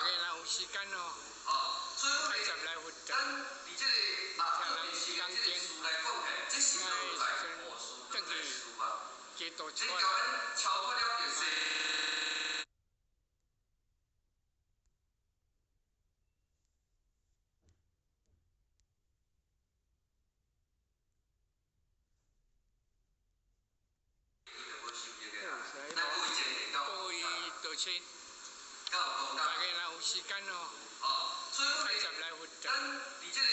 家若有時間哦，哦，所以講較捷來佛咱堂，佇這個聽這人講個事來講嘿，這是那落在時陣無事轉在去事啊，基督這出來。共咱超脫了就是。各位道親，大家若有時間哦，哦，所以較講捷來佛咱堂，佇這個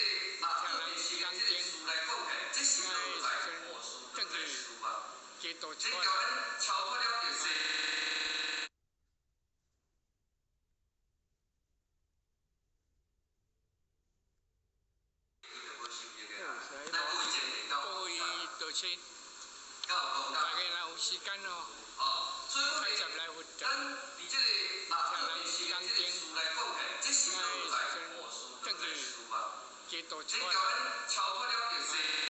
聽人這講個事來講嘿，這是那落在時無事陣轉在去事啊，基督這出來。共咱超脫了就是。各位道親，大家若有時間哦，哦，所以較講捷來佛咱堂，佇這個聽人這講個事來講嘿，這是那落在時無事陣轉在去事啊，基督這共出來。咱超脫了就是。